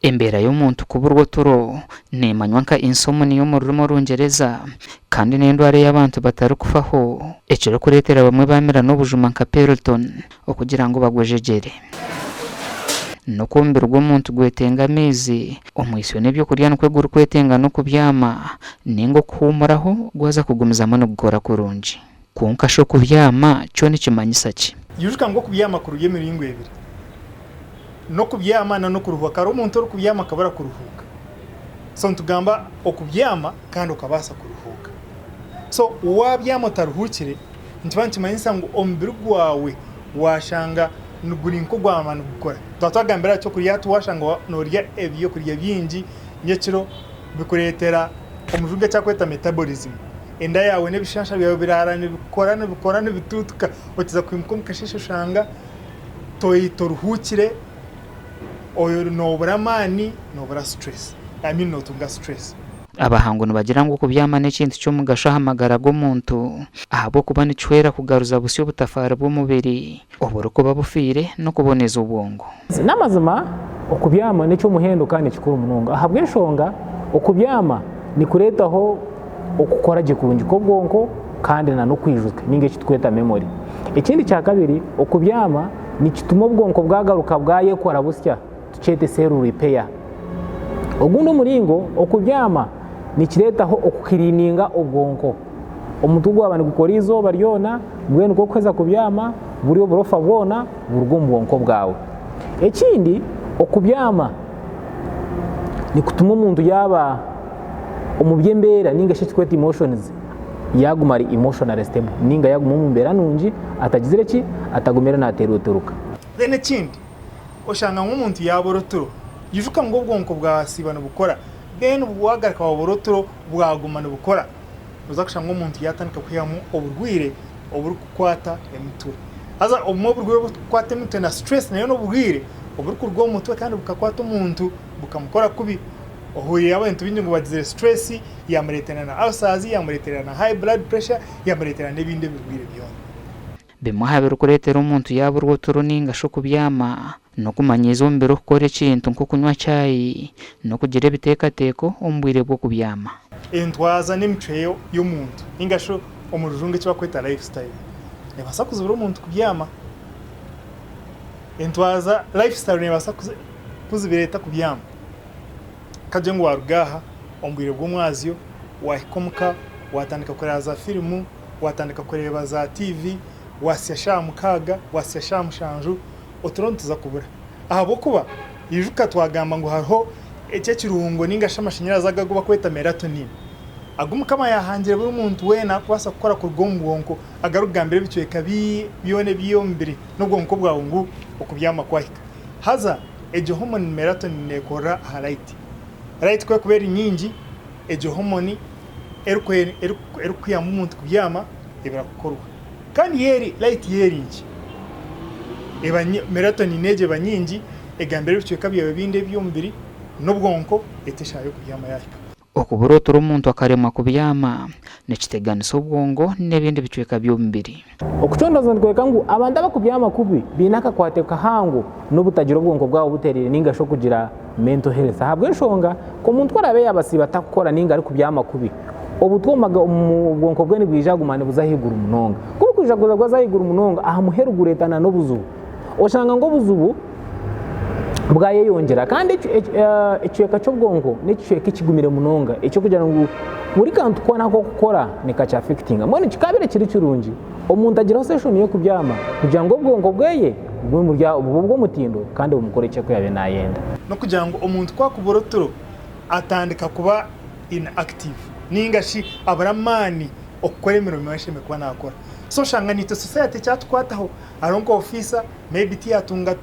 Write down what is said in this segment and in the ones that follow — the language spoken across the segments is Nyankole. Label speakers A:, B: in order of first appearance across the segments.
A: Embeera y'omuntu kuburwa oturo neemanywa nka insomnia omu rurimi Orungyereza kandi n'endwara ei abantu batarikufaho ekirikureetera bamwe baamira n'obujuma nka Piriton okugira ngu bagwejegyere. N'oku omubiri gw'omuntu gwetenga amaizi, omwitsyo n'eby'okurya nikwo gurikwetenga n'okubyama nainga okuhuumuraho gwaza kugumizamu nigukora kurungi. Kwonka shi okubyama kyo nikimanyisa ki?
B: Ijuka ngu okubyama kuriyo emiringo ebiri, n'okubyama n'okuruhuuka. Hariho omuntu orikubyama akabura kuruhuuka. So nitugamba okubyama kandi okabaasa kuruhuuka. So waabyama otaruhuukire, nikiba nikimanyisa ngu omubiri gwawe waashanga guri nk'ogwaba nigukora. Twaba twagambire aha ky'okurya hati waashanga noorya ebyokurya bingi nyekiro bikureetera omujungu eki arikweta metabolism. Enda yaawe n'ebishansha byawe biraara nibikora nibikora nibituutuka okiza kwimuka omu kasheeshe oshanga toruhuukire, noobura amaani, noobura stress, I mean nootunga stress.
A: Abahangu nibagira ngu okubyama n'ekintu ky'omugasho aha magara g'omuntu ahabw'okuba nikihwera kugaruza busya obutafaari bw'omubiri oburikuba bufiire n'okuboneza obwongo.
C: N'amazima, okubyama n'eky'omuhendo kandi ni kikuru munonga. Ahabw'enshonga, okubyama nikureetaho okukora gye kurungi kw'obwonko kandi n'okwijuka ninga eki turikweta memory. Ekindi kyakabiri, okubyama nikituma obwonko bwagaruka bwayekora busya. tukyete cell repair. Ogundi omuringo, okubyama nikireetaho okukiriininga obwonko. Omutwe gwaba nigukora eizooba ryona, mbwenu ku orikuheza kubyama, buri oburofa bwona buruga omu bwonko bwawe. Ekindi, okubyama nikutuma omuntu yaaba omu by'embeera ninga shi eki turikweta emotions, yaaguma ari emotionally stable ninga yaaguma omu mbeera nungi atagizire ki, atagumire naateruteruka.
B: Then ekindi, Oshanga ngu omuntu yaabura oturo, ijuka ngu obwonko bwasiiba nibukora, then bwagaruka wabura oturo bwaguma nibukora, noza kushanga omuntu yaatandika kwihamu oburwaire oburikukwata emitwe. Haza obumwe oburwaire oburikukwata emitwe na stress nayo n'oburwaire oburikuruga omu mutwe kandi bukakwata omuntu bukamukora kubi. Ohuriire abantu baingi ngu bagizire stress yamureetera na ulcers, yamureetera na high blood pressure, yamureetera n'ebindi ebirwaire byona.
A: Bimwe aha birikureetera omuntu yaaburwa oturo nainga shi okubyama, n'okumanyiiza omubiri okukora ekintu nk'okunywa chai n'okugira ebiteekateeko omu bwire bw'okubyama.
B: Entwaza n'emicwe y'omuntu nainga shi omu rujungu eki barikweta life style neebaasa kuzibira omuntu kubyama. Entwaza, life style neebaasa kukuzibira eta kubyama? Kagire ngu waaruga aha omu bwire bw'omwazyo waahika omuka waatandika kureeba za firimu, Waatandika kureeba za tiivi, waasya shaaha mukaaga, waasya shaaha mushanju, oturo nituza kubura. Ahabw'okuba ijuka twagamba ngu hariho eki ekirungo nainga shi amashanyarazi ago agu barikweta melatonin, agu Mukama yaahangire buri muntu weena arikubaasa kukora kuruga omu bwonko, agarikugambira ebicweka byona eby'omubiri n'obwonko bwawe ngu okubyama kwahika. Haza egyo hormone melatonin neekorera aha light. Light ku erikuba eri nyingi, egyo hormone erikukuyamba omuntu kubyama ebura kukorwa. Kandi yo eri light yo eri nkye, eba melatonin egyo eba nyingi egambira ebicweka byawe ebindi eby'omubiri n'obwonko eti eshaaha y'okubyama yaahika.
A: Okubura oturo omuntu akaremwa kubyama nikiteganisa obwongo n'ebindi bicweka by'omubiri.
C: Okucondooza nikworeka ngu abantu abarikubyama kubi baine akakwate kahango n'obutagira obwonko bwabo butereire ninga shi okugira mental health ahabw'enshonga ku omuntu ku araabe yaaba asiiba atarikukora ninga arikubyama kubi, obutwa omu bwonko bwe nibwija kuguma nibuza ahaiguru munonga. Ku burikwija kuza bwaza ahaiguru munonga, aha muheru gureetana n'obuzibu. Oshanga ngu obuzibu bwayeyongyera kandi ekicweka ky'obwonko n'ekicweka ekigumire munonga eky'okugira ngu buri kantu koona aku orikukora nikakyaffectinga. Mbwenu kikaabaire kiri kirungi omuntu agiraho seshoni y'okubyama kugira ngu obwonko bweye bube obw'omutindo kandi bumukore eki arikuba naayenda.
B: N'okugira ngu omuntu ku akubura oturo atandika kuba inactive ninga shi abura amaani okukora emirimo ei ashemereire kuba naakora. So oshanga naitwe society ekyatukwataho hariho nka ofiisa maybe tiyatunga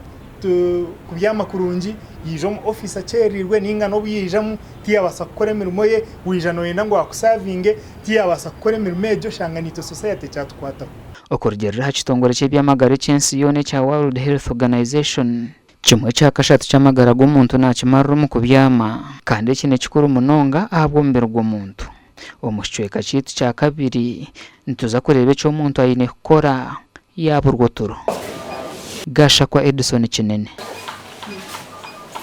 B: kubyama kurungi yaija omu ofiisi akyereirwe ninga n'obu yaijamu tiyabaasa kukora emirimo ye, waija nooyenda ngu akusavinge tiyabaasa kukora emirimo egyo oshanga naitwe society ekyatukwataho.
A: Okurugiirira aha kitongore ky'eby'amagara eky'ensi yoona ekya World Health Organization, kimwe kya kashatu ky'amagara g'omuntu naakimarira omu kubyama kandi eki nikikuru munonga ahabw'omubiri gw'omuntu. Omu kicweka kyaitu kyakabiri, nituza kureeba eki omuntu aine kukora yaaburwa oturo. Gashakwa Edson Kinene.